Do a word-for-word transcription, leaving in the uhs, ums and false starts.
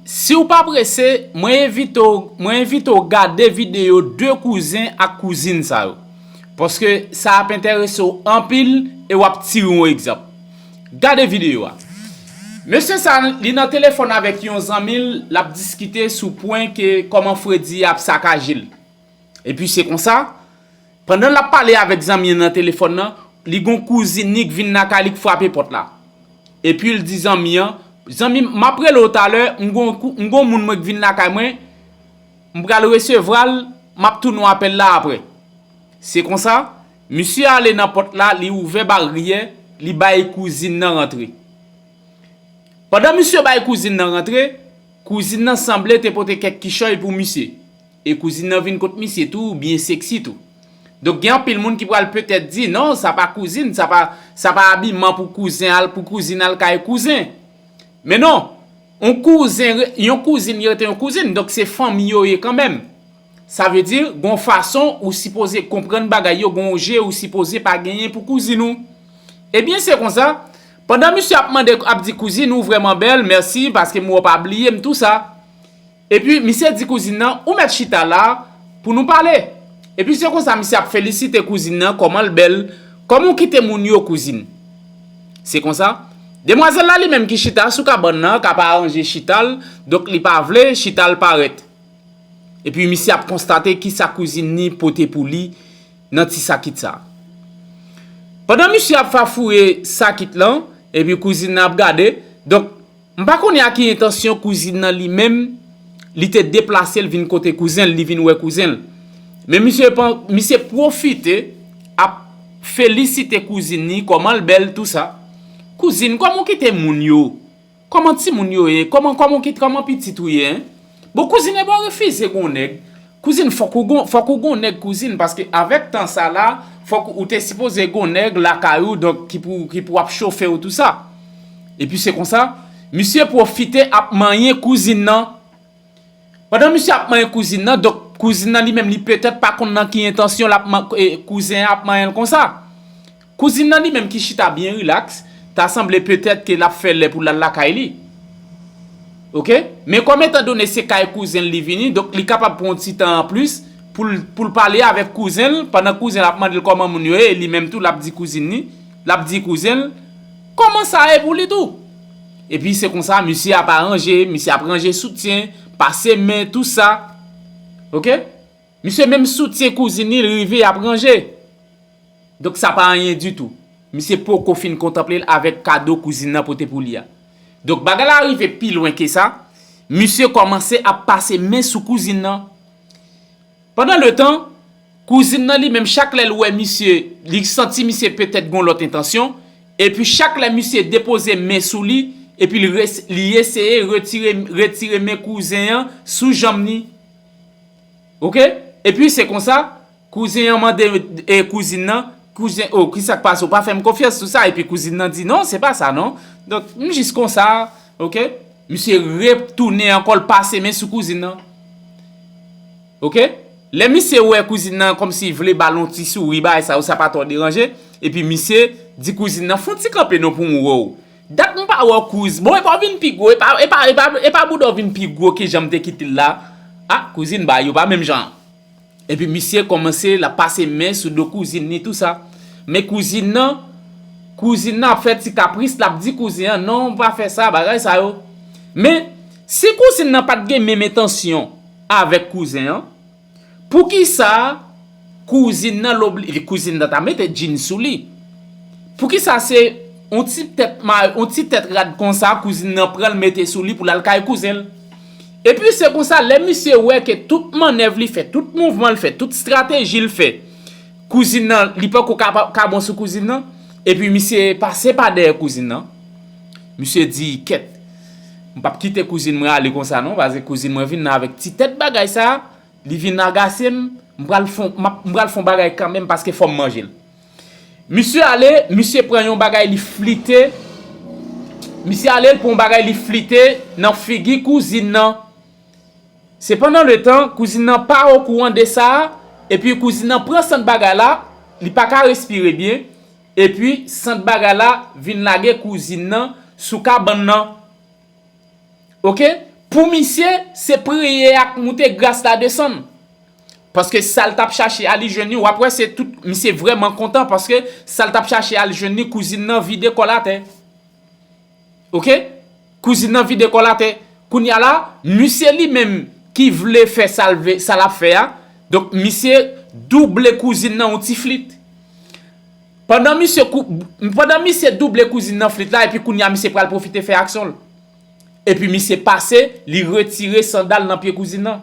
Si w pa prese, mwen envite w, mwen envite w gade videyo de kouzen ak kouzin sa yo. Paske sa ap enterese w anpil e w ap tire yon egzanp. Gade videyo a. Mesye sa, li nan telefòn avèk yon zanmi l, l ap diskite sou pwen ke kòman fredi ap sakaje l. Epi se konsa, pandan l ap pale avèk zanmi an nan telefòn nan, li gon kouzin ni k vin lakay li k frape pòt la. Epi l di zanmi an, "Zanmi m, m ap rele w talè, m gon kou- m gon moun mwen k vin lakay mwen, m pral resevwa l, m ap tounen w apèl la apre." Se konsa, misye ale nan pòt la, li ouvè baryè, li bay kouzin nan rantre. Pandan misye bay kouzin nan rantre, kouzin nan sanble te pote kèk kichòy pou misye. E kouzin nan vin kot misye tou, byen seksi tou. Donk gen anpil moun ki pral petèt di, "Non, sa pa kouzin, sa pa, sa pa abiman pou kouzen al, pou kouzin al kay kouzen." Men non, yon kouzen, yon kouzin rete yon kouzin, donk se fanmi yo ye kanmenm. Sa vle di, gon fason ou sipoze konprann bagay yo, gon je ou sipoze pa genyen pou kouzin ou. Ebyen, se konsa, pandan misye ap mande, ap di, "Kouzin, ou vrèman bèl, mèsi, paske m wè w pa bliye m," tou sa. Epi, misye di kouzin nan, "Ou mèt chita la pou nou pale." Epi, se konsa, misye ap felisite kouzin nan, kòman l bèl, "Kòman w kite moun yo, kouzin?" Se konsa, demwazèl la li menm ki chita sou kabann nan, k ap aranje chita l, donk li pa vle chita l parèt. Epi misye ap konstate kisa kouzin ni pote pou li nan ti sakit sa. Pandan misye ap fafoure sakit lan, epi kouzin nan ap gade, donk, m pa konnen a ki entansyon kouzin nan li menm, li te deplase l vin kote kouzen l, li vin wè kouzen l. Men misye, misye pwofite ap felisite kouzin ni, kòman l bèl, tou sa. "Kouzin, kòman w kite moun yo? Kòman timoun yo ye? Kòman, kòman w kite, kòman pitit ou ye, en?" Bon, kouzin, ebyen w refize gon nèg. Kouzin, fòk ou gon, fòk ou gon nèg, kouzin, paske avèk tan sa la, fòk ou te sipoze gon nèg lakay ou, donk ki pou, ki pou ap chofe w tou sa. Epi se konsa, misye pwofite ap manyen kouzin nan. Pandan misye ap manyen kouzin nan, donk kouzin nan li menm li petèt pa konn nan ki entansyon l ap man- e, kouzen an ap manyen l konsa. Kouzin nan li menm ki chita byen rilaks, ta sanble petèt ke l ap fè lè pou l al lakay li. Oke? Men kòm etandone se kay kouzen l li vini, donk li kapab pran yon ti tan anplis pou l, pou l pale avèk kouzen l, pandan kouzen l ap mande l kòman moun yo ye, e li menm tou l ap di kouzin li, l ap di kouzen l, kòman sa ye pou li tou. Epi se konsa, misye ap aranje, misye ap ranje soutyen, pase men, tou sa. Oke? Misye menm soutyen kouzin li, l rive ap ranje. Donk sa pa anyen ditou. Misye poko fin kontanple l avèk kado kouzin nan pote pou li a. Donk bagay la rive pi lwen ke sa. Misye kòmanse ap pase men sou kouzin nan. Pandan letan, kouzin nan li menm, chak lè l wè misye, li santi misye petèt gon lòt entansyon, epi chak lè misye depoze men sou li, epi l res- li eseye retire, retire men kouzen an sou janm li. Oke? Epi se konsa, kouzen an mande, e, kouzin nan, "Kouzen, oh, kisa k pase? Ou pa fè m konfyans sou sa?" Epi kouzin nan di, "Non, se pa sa, non. Donk, m jis konsa, oke?" Misye retounen ankò, l pase men sou kouzin nan. Oke? Lè misye wè kouzin nan kòmsi vle ba l yon ti souri, bagay sa yo, sa pa twò deranje. Epi misye di kouzin nan, "Fè yon ti kanpe non pou m wè w. Dat m pa wè w, kouz. Bon, epa w vin pi gwo, epa, epa, epa, epa bouda w vin pi gwo ke jan m te kite l la. Ah, kouzin, bagay yo pa menm jan." Epi misye kòmanse, l ap pase men sou do kouzin li, tou sa. Men kouzin nan, kouzin nan ap fè ti kapris, l ap di kouzen an, "Non, pa fè sa, bagay sa yo." Men, si kouzin nan pa t gen menm entansyon avèk kouzen an, poukisa kouzin nan l obli- kouzin nan ta mete djin sou li? Poukisa se yon ti tèt ma- yon ti tèt rad konsa kouzin nan pran l mete sou li pou l al kay kouzen l? Epi se konsa, lè misye wè ke tout mannèv li fè, tout mouvman l fè, tout estrateji l fè, kouzin nan, li poko ka, ka bon sou kouzin nan, epi misye pase pa dèyè kouzin nan. Misye di, "Kèt, m p ap kite kouzin mwen ale konsa non, paske kouzin mwen vin nan avèk ti tèt bagay sa, li vin agase m, m pral fon, m ap- m pral fon bagay kanmenm paske fò m manje l." Misye ale, misye pran yon bagay li flite, misye ale, l pran yon bagay li flite nan figi kouzin nan. Sepandan letan, kouzin nan pa okouran de sa, epi kouzin nan pran sant bagay la, li pa ka respire byen, epi sant bagay la vin lage kouzin nan sou kabann nan. Oke? Pou misye, se priye ak moute, gras la desann. Paske sa l t ap chache al li jwenn li, w ap wè se tout, misye vrèman kontan paske sa l t ap chache al jwenn li, kouzin nan vide kò l atè. Oke? Kouzin nan vide kò l atè. Kounye a la, misye li menm ki vle fè sa l vle, sa l ap fè a, donk misye double kouzin nan yon ti flit. Pandan misye, kou, pandan misye double kouzin nan flit la, epi kounye a misye pral pwofite fè aksyon l. Epi misye pase, li retire sandal nan pye kouzin nan.